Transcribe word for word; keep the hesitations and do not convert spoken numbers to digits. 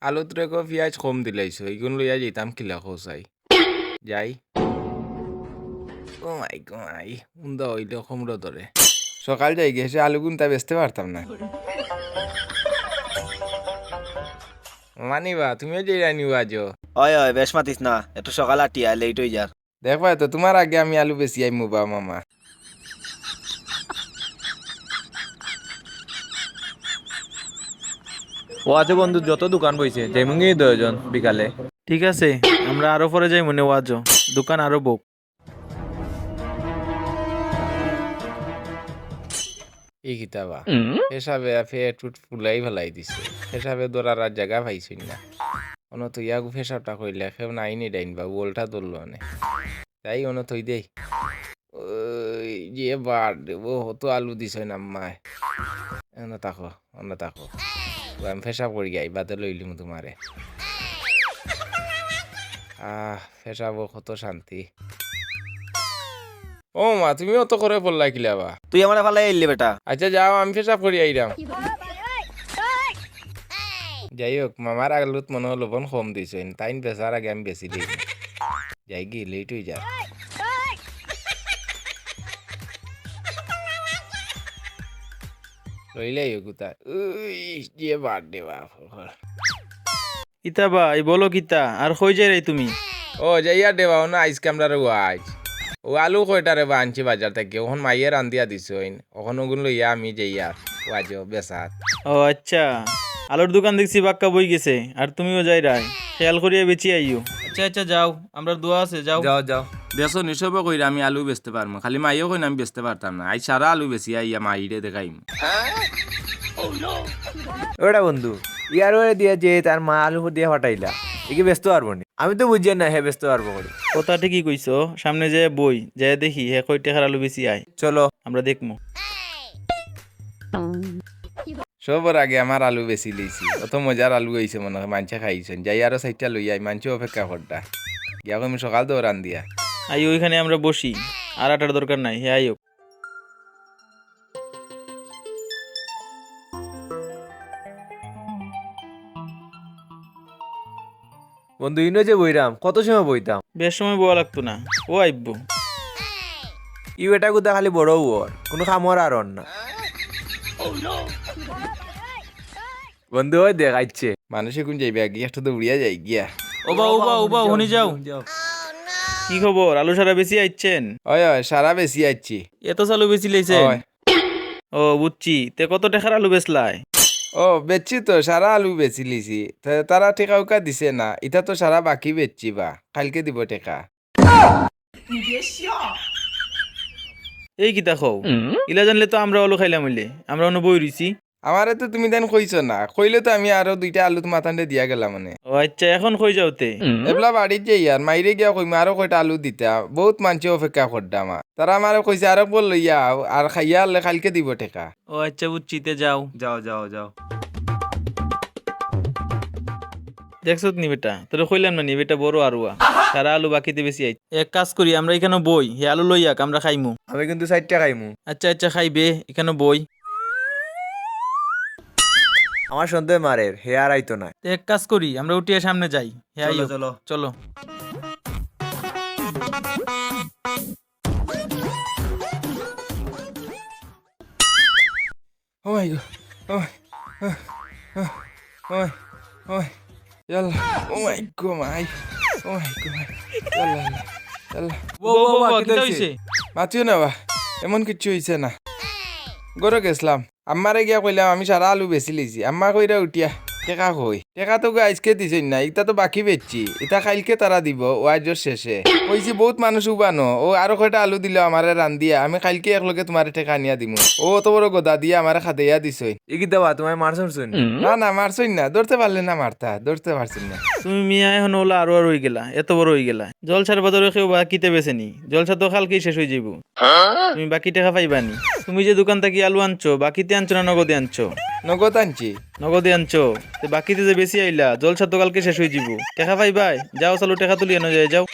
আলুত রেগো পিয়াজ কম দিলাইছো, ইগুন লইয়া যাইতাম কিলা কও চাই। যাই। ও মাই গো মাই, উন্দা অইলে কমরো ধরে। সকাল যাইগি, হে আলুগুনতা বেচতে পারতাম না। মানিবা, তুমিও যাইরায়নি ওয়াজো? অয়, অয়, বেশ মাতিস না, একটু সকাল আটিয়া, লেইট অইযার। দেখবায় তো, তুমার আগে আমি আলু বেচি আইমু বা মামা। ও আছে বন্ধু, যত দোকান বইছে, যাইমুগি দুইজন বিকালে। ঠিক আছে, আমরা আরো পরে যাইমুনে ওয়াজো, দোকান আরো বউক। ই কিতা বা? পেশাবে পেট টুট ফুলাই ফালাই দিছে। পেশাবে ধরার আর জাগা পাইছইন না। অনো তো ইয়াগু পেশাবটা কইলে কেউ নাই নি ডাইন বা, উল্টা ধরলো অনে। যাই অনো থই দেই। ওই যে বার দেবো, হতো আলু দিছইন আম্মায়। অনো থাকো, অনো থাকো। ও আমি পেশাব করি যাই, বাদে লইলিমু তুমারে। আহ, পেশাবো কত শান্তি। ও মা, তুমি অত করে পড়লা কিলা বা? তুই আমারে ফালাই আইলে বেটা। আচ্ছা যাও, আমি পেশাব করি আইরাম। যাই হোক, মামার আলুত মনে হয় লবণ কম দিছইন, তাইন বেচার আগে আমি বেচি দেই। যাইগি, লেইট অইযার। লইলাই ও গুতা। উই, যে বার দে বাপ। কিতা বা, এই বলো কিতা? আর কই যাইরায় তুমি? ও, যাইয়ার দে বা, অনো আইজকে আমরার ওয়াজ। ও আলু কয়টা রে বা আনছি বাজার থাকি, অখন মাইয়ে রান্দিয়া দিছইন, অখন অগুন লইয়া আমি যাইয়ার ওয়াজো বেচাত। ও আচ্ছা, আলুর দোকান দেখছি বাক্কা বই গেছে, আর তুমিও যাইরায়, খেয়াল করিয়া বেচি আইও। আচ্ছা আচ্ছা, যাও, আমরার দোয়া আছে, যাও। যাও, যাও। দেখছো নি, সবে কইরা আমি আলু বেচতে পারমু, খালি মাইয়ে কইন আমি বেচতে পারতাম না। আইজ সারা আলু বেচিয়া আইয়া মাইরে দেখাইমু। ওটা বন্ধু, ইয়ার ওরে দিয়া যে তার মা আলু দিয়া ফাটাইলা, একে বেচতে পারবো নি? আমি তো বুঝিয়ার না হে বেচতে পারবো করি। কথা ঠিকই কইছো, সামনে যে বই, যে দেখি হে কয় টেকার আলু বেচি আয়। চলো। আমরা দেখমু। সবর আগে আমার আলু বেচি লইছি, অত মজার আলু অইছে মনে হয়, মানষে খাইছইন। যাই আরো চাইরটা লই আই, মানষে অপেক্ষা কররা। গিয়া কইমু সকাল দৌড়ান দিয়া। আই ওইখানে আমরা বসি, আর আটার দরকার নাই, হে আইও। বন্ধু, ইনো যে বইরাম, কত সময় বইতাম? বেশ সময় বওয়া লাগতো না, ও আইব্বো। ই বেটা গুতা খালি বড় অর, কুনু কামর আর অর না। বন্ধু, ওই দেখ আইছে। মানুষে কুন যাইবে আগে, একটা দৌড়িয়া যাই গিয়া। ওবা, ওবা, ওবা, হুনি যাও। কি খবর? আলু সারা বেচি আইছেন? অয়, অয়, সারা বেচি আইছি। এত চালু বেচি লইছেন? অয়। ও, বুঝছি। তে কত টেকার আলু বেচলায়? ও, বেচছি তো, সারা আলু বেচি লিছি। তে তারা টেকা উকা দিছে না, ইতা তো সারা বাকি বেচছি বা, কাইলকে দিব টেকা। এই কিতা কও? ইলা জানলে তো আমরা আলু খাইলাম অইলে, আমরা অনো বই রইছি। আমারে তো তুমি তাইন কইছো না, কইলে তো আমি আরো দুইটা আলু তুমার তানরে দিয়া গেলাম মানে। ও আচ্ছা, এখন কই যাও তে? এবলা বাড়িত যাইয়ার, মাইরে গিয়া কইমু আরো কয়টা আলু দিতা, বউত মানষে অপেক্ষা কররা আমার। তারা আমারে কইছে আরো বল লইয়া আও, আর খাইয়া আনলে কাইলকে দিব টেকা। ও আচ্ছা, বুঝছি, তে যাও। যাও, যাও, যাও। দেখছত নি বেটা, তোরে কইলাম না নি, বেটা বড় আরুয়া। সারা আলু বাকিতে বেচি আইছে। এক কাজ করি, আমরা ইখানো বই, হে আলু লইয়াক, আমরা খাইমু। আমি কিন্তু চাইরটা খাইমু। আচ্ছা, আচ্ছা, খাইবে, ইখানো বই। আমার সন্দেহ মারের, হে আর আইতো না। তে এক কাজ করি, আমরা উঠিয়া সামনে যাই। হে চলো, আইও। চলো। চলো। Oh my God. Oh my, oh my, oh my, oh my. ইয়াল্লা। Oh my God, my. Oh my God, my. ইয়াল্লা, ইয়াল্লা, ইয়াল্লা। ও, ও, ও, ও, কিতা কিতা অইছে? অইছে? মাতিও না বা, এমন কিচ্ছু অইছে না। ঘরো গেছলাম, আম্মারে গিয়া কইলাম আমি সারা আলু বেচি লিছি। আম্মা কইরা উঠিয়া, টেকা কই? টেকা তো গো আইজকে দিছইন না, ইতা তো বাকি বেচছি, ইতা কাইলকে তারা দিব ওয়াজর শেষে। কইছি বউত মানুষ উবানো, ও আরো কয়টা আলু দিলাও আমারে রান্দিয়া, আমি কাইলকে একলগে তুমারে টেকা আনিয়া দিমু। ও অত বড় গদা দিয়া আমারে খাদাইয়া দিছইন। ই কিতা বা, তুমারে মারছইন? না, না, মারছইন না, ধরতে পারলে না মারতা, ধরতে পারছইন না। তুমি মিয়া এখন অলা আরো আরো অইগেলা, এত বড় অইগেলা। জলসার বাজারো কেউ বাকিতে বেচে নি, জলসা তো কালকেই শেষ অইযিবো। তুমি বাকি টেকা পাইবা নি। তুমি যে দোকান থাকি আলু আনছো, বাকিতে আনছো না নগদে আনছো? নগদ আনছি। নগদে আনছো? তে বাকিতে যে বেচি আইলা, জলসা তো কালকে শেষ অইযিবো। টেকা পাইবায়? যাও চালু, টেকা তুলি আনো যায়, যাও।